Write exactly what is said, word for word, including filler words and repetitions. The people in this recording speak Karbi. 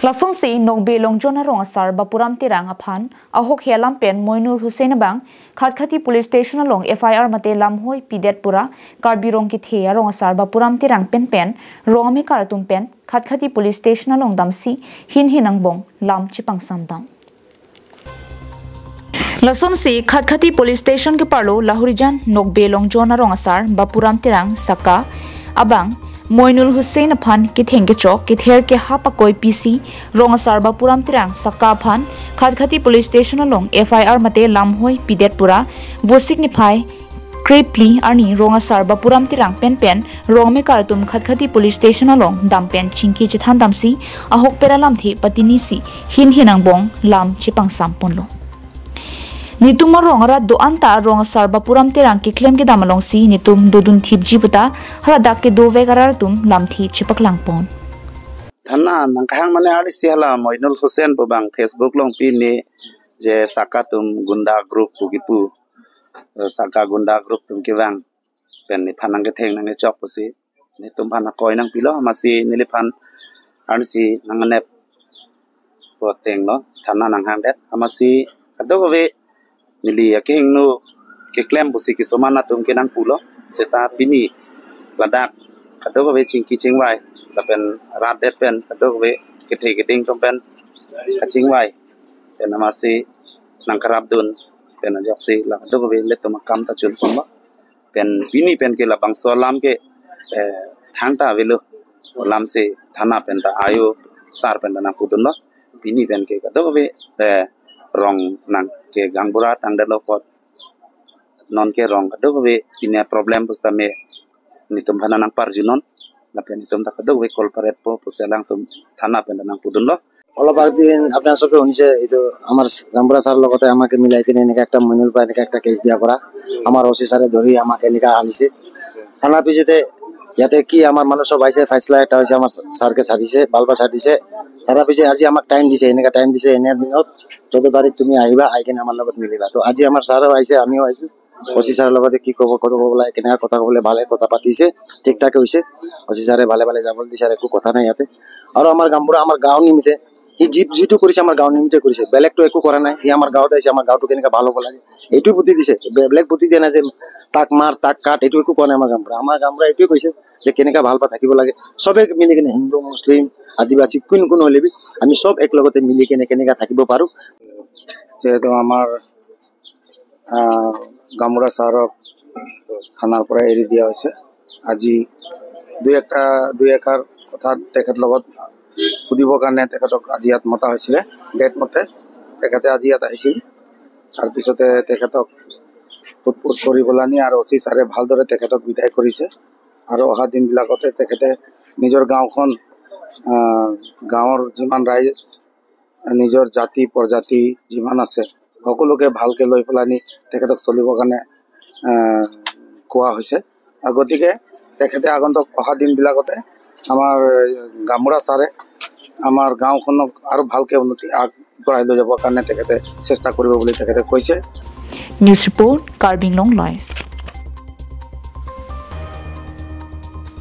Lasonsi Nokbe Longjon arong asar Bapuram Terang aphan ahokhe alam pen Moinul Hussain abang Khatkhati Police Station along F I R mate lamhoi pidet pura Karbi Rong kethe arong asar Bapuram Terang pen pen rong amekar atum pen Khatkhati Police Station along damsi hinhin angbong lam chepangsam dam. Lasonsi Khatkhati Police Station keparlo lahorijan Nokbe Longjon arong asar Bapuram Terang saka abang Moinul Hussain aphan ketheng kechok kether kehap akoi pisi rong asar Bapuram Terang saka aphan Khatkhati Police Station along F I R mate lamhoi pidet pura Vosik niphai krephli arni rong asar Bapuram Terang pen pen rong amekar atum Khatkhati Police Station along dam pen chingki chethan damsi ahok pera lamthe patinisi hinhin angbong lam chepangsam ponlo. Netum arong arat do-an ta rong asar Bapuram Terang keklem kedam alongsi netum dodun thipji puta haladak kedovek arat atum lamthe chepaklang pon. Thana nangkehang mane arnisi hala Moinul Hussain pu abang Facebook along pini je saka atum gunda group pu kipu, eh, saka gunda group atum kevang pen nephan nangketheng nangkechok pusi netum aphan akoi nangpilo, amatsi neliphan arnisi nanganep pu atenglo, thana nanghangdet, amatsi kadokave neli akehingno keklem pusi kisomar atum ke nangpulo, seta pini ladak kadokave chingki chingvai lapen rat det pen kadokave kethe keding atum pen kachingvai pen amatsi nangkarapdun pen ajoksi la kadokave ilitum akam ta chun ponlo. Pen pini pen ke labangso alam ke, eh, thangta avelo, alamsi thana pen ta ayo sar pen ta nangpudunlo. Pini pen ke kadokave, eh, rong nang ke gaonbura tangdetlo apot non ke rong kadokave pini aproblem pusitame netum aphan nangparjunon. Lapen netum ta kadokave cooperate po pusi alangtum thana pen ta nangpudunlo. অলপ আগদিন আপোনাৰ চবে শুনিছে, এইটো আমাৰ গাঁওবুঢ়া ছাৰৰ লগতে আমাকে মিলাই কিনে এনেকা একটা মইনুল পৰা এনেকা একটা কেছ দিয়া পৰা, আমাৰ অ চি ছাৰে ধৰি আমাক এনেকা আনিছে। আনাৰ পিছতে ইয়াতে কি আমাৰ মানুহ চব আহিছে, ফাইচলা এটা হৈছে, আমাৰ ছাৰকে ছাৰ দিছে, ভাল পাই ছাৰ দিছে। তাৰ পিছে আজি আমাক টাইম দিছে, এনেকা টাইম দিছে, এনে দিনত চৈধ্য তাৰিখ তুমি আহিবা, আহি কিনে আমাৰ লগত মিলিবা। তো আজি আমাৰ ছাৰো আহিছে, আমিও আহিছো। অ চি ছাৰৰ লগতে কি ক'ব, ক'ব ক'ব লাগে, কেনেকা কথা ক'ব লাগে, ভালে কথা পাতিছে, ঠিক ঠাকে হৈছে। অ চি ছাৰে ভালে ভালে যাবলৈ দিছে, আৰু একো কথা নাই ইয়াতে। আৰু আমাৰ গাঁওবুঢ়া, আমাৰ গাঁও নিমিত্তে সি যি-, যিটো কৰিছে আমাৰ গাঁও নিমিত্তে কৰিছে, বেলেগতো একো কৰা নাই। সি আমাৰ গাঁৱত আহিছে, আমাৰ গাঁওটো কেনেকা ভাল হ'ব লাগে এইটোৱে বুদ্ধি দিছে। বে-, বেলেগ বুদ্ধি দিয়া নাই যে তাক মাৰ, তাক কাট, এইটো একো কোৱা নাই আমাৰ গাঁওবুঢ়া। আমাৰ গাঁওবুঢ়া এইটোৱে কৈছে যে কেনেকা ভাল পাই থাকিব লাগে, চবে মিলি কিনে, হিন্দু, মুছলিম, আদিবাসী, কোন কোন হ'লে বি আমি চব একেলগতে মিলি কিনে কেনেকা থাকিব পাৰোঁ। যিহেতু আমাৰ আহ, গামবুঢ়া ছাৰক থানাৰ পৰা এৰি দিয়া হৈছে। আজি দুই একটা, দুই এষাৰ কথা তেখেত লগত সুধিবৰ কাৰণে তেখেতক আজি ইয়াত মতা হৈছিলে। ডেট মতে তেখেতে আজি ইয়াত আহিছিল। তাৰপিছতে তেখেতক সোধ পোছ কৰি পেলানি আৰু অ চি ছাৰে ভালদৰে তেখেতক বিদায় কৰিছে। আৰু অহা দিনবিলাকতে তেখেতে নিজৰ গাঁওখন, আহ, গাঁৱৰ যিমান ৰাইজ, নিজৰ জাতি প্ৰজাতি যিমান আছে, সকলোকে ভালকে লৈ পেলানি তেখেতক চলিবৰ কাৰণে, আহ, কোৱা হৈছে। আৰু গতিকে তেখেতে আগন্তুক অহা দিনবিলাকতে আমাৰ, এ, গামবুঢ়া ছাৰে আমাৰ গাঁওখনক আৰু ভালকে উন্নতি আগবঢ়াই লৈ যাবৰ কাৰণে তেখেতে চেষ্টা কৰিব বুলি তেখেতে কৈছে। News report, Karbi Anglong Live.